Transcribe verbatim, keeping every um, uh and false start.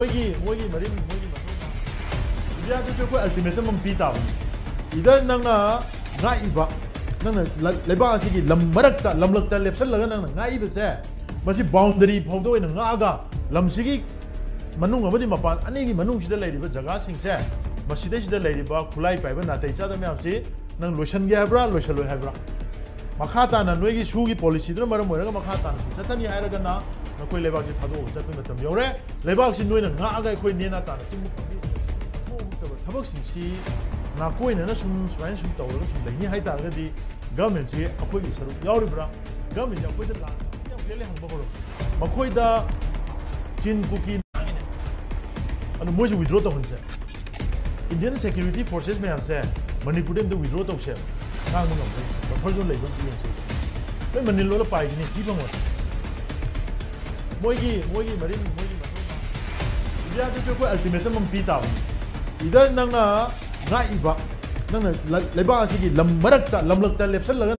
ꯃꯣꯏꯒꯤ ꯃꯣꯏꯒꯤ ꯃꯔꯤꯟ ꯃꯣꯏꯒꯤ ꯃꯊꯧꯅ ꯏꯟꯗꯤꯌꯥꯗꯁꯨ ꯑꯩꯈꯣꯏ ꯑꯜꯇꯤꯃꯦꯇꯝ ꯑꯃ ꯄꯤ ꯇꯥꯕꯅꯤ꯫ ꯏꯗꯔ ꯅꯪꯅ ꯉꯥꯛꯏꯕ, ꯅꯪꯅ ꯂ- ꯂꯩꯕꯥꯛ ꯑꯁꯤꯒꯤ ꯂꯝ ꯃꯔꯛꯇ, ꯂꯝꯂꯛꯇ ꯂꯦꯞꯁꯜꯂꯒ ꯅꯪꯅ ꯉꯥꯛꯏꯕꯁꯦ, ꯃꯁꯤ ꯕꯥꯎꯟꯗꯔꯤ ꯐꯥꯎꯗ ꯑꯣꯏꯅ ꯉꯥꯛꯑꯒ ꯂꯝꯁꯤꯒꯤ ꯃꯅꯨꯡ ꯑꯃꯗꯤ ꯃꯄꯥꯟ ꯑꯅꯤꯒꯤ ꯃꯅꯨꯡꯁꯤꯗ ꯂꯩꯔꯤꯕ ꯖꯒꯥꯁꯤꯡꯁꯦ, ꯃꯁꯤꯗꯩꯁꯤꯗ ꯂꯩꯔꯤꯕ ꯈꯨꯠꯂꯥꯏ ꯄꯥꯏꯕ ꯅꯥꯇꯩ ꯆꯥꯗꯕ ꯃꯌꯥꯝꯁꯤ ꯅꯪ ꯂꯣꯏꯁꯟꯒꯦ ꯍꯥꯏꯕ꯭ꯔꯥ, ꯂꯣꯏꯁꯜꯂꯣꯏ ꯍꯥꯏꯕ꯭ꯔꯥ? ꯃꯈꯥ ꯇꯥꯅ ꯅꯣꯏꯒꯤ ꯁꯨꯒꯤ ꯄꯣꯂꯤꯁꯤꯗꯨꯅ ꯃꯔꯝ ꯑꯣꯏꯔꯒ ꯃꯈꯥ ꯇꯥꯅ ꯁꯨꯝ ꯆꯠꯊꯅꯤ ꯍꯥꯏꯔꯒꯅ ꯅꯈꯣꯏ ꯂꯩꯕꯥꯛꯁꯤ ꯊꯥꯗꯣꯛꯑꯒ ꯆꯠꯄꯒꯤ ꯃꯇꯝ ꯌꯧꯔꯦ꯫ ꯂꯩꯕꯥꯛꯁꯤ ꯅꯣꯏꯅ ꯉꯥꯛꯑꯒ ꯑꯩꯈꯣꯏ ꯅꯦꯅꯥ ꯇꯥꯅ ꯇꯨꯝꯕ ꯐꯪꯅꯤ꯫ ꯃꯊꯣꯡ ꯍꯨꯛꯇꯕ ꯊꯕꯛꯁꯤꯡꯁꯤ ꯅꯥꯀꯣꯏꯅꯅ ꯁꯨꯝ ꯁꯨꯃꯥꯏꯅ ꯁꯨꯝ ꯇꯧꯔꯒ ꯁꯨꯝ ꯂꯩꯅꯤ ꯍꯥꯏ ꯇꯥꯔꯒꯗꯤ ꯒꯃꯦꯟꯁꯤ ꯑꯩꯈꯣꯏꯒꯤ ꯁꯔꯨꯛ ꯌꯥꯎꯔꯤꯕ꯭ꯔꯥ? ꯒꯃꯦꯟꯁꯤ ꯑꯩꯈꯣꯏꯗ ꯂꯥꯟ ꯌꯥꯝ ꯍꯦꯜꯂꯦ ꯍꯪꯕ ꯍꯧꯔꯛꯄ꯫ ꯃꯈꯣꯏꯗ ꯆꯤꯟ ꯀꯨꯀꯤ ꯑꯗꯨ ꯃꯣꯏꯁꯨ ꯋꯤꯗ꯭ꯔꯣ ꯇꯧꯍꯟꯁꯦ꯫ ꯏꯟꯗꯤꯌꯟ ꯁꯦꯀ꯭ꯌꯨꯔꯤꯇꯤ ꯐꯣꯔꯁꯦꯁ ꯃꯌꯥꯝꯁꯦ ꯃꯅꯤꯄꯨꯔꯗ ꯑꯝꯇ ꯋꯤꯗ꯭ꯔꯣ ꯇꯧꯁꯦꯕ꯫ ꯉꯥꯡꯕ ꯉꯝꯗꯦ꯫ ꯕꯐꯔ ꯖꯣꯟ ꯂꯩꯕ ꯑꯝꯇ ꯌꯦꯡꯁꯦ꯫ ꯂꯣꯏ ꯃꯅꯤꯜ ꯂꯣꯜꯂ ꯄꯥꯏꯈꯤꯅꯤ, ꯊꯤ ꯐꯪꯉꯣꯏ꯫ ꯃꯣꯏꯒꯤ ꯃꯣꯏꯒꯤ ꯃꯔꯤꯟ ꯃꯣꯏꯒꯤ ꯃꯊꯧꯅ ꯏꯟꯗꯤꯌꯥꯗꯁꯨ ꯑꯩꯈꯣꯏ ꯑꯜꯇꯤꯃꯦꯇꯝ ꯑꯃ ꯄꯤ ꯇꯥꯕꯅꯤ꯫ ꯏꯗꯔ ꯅꯪꯅ ꯉꯥꯛꯏꯕ, ꯅꯪꯅ ꯂ- ꯂꯩꯕꯥꯛ ꯑꯁꯤꯒꯤ ꯂꯝ ꯃꯔꯛꯇ, ꯂꯝꯂꯛꯇ ꯂꯦꯞꯁꯜꯂꯒ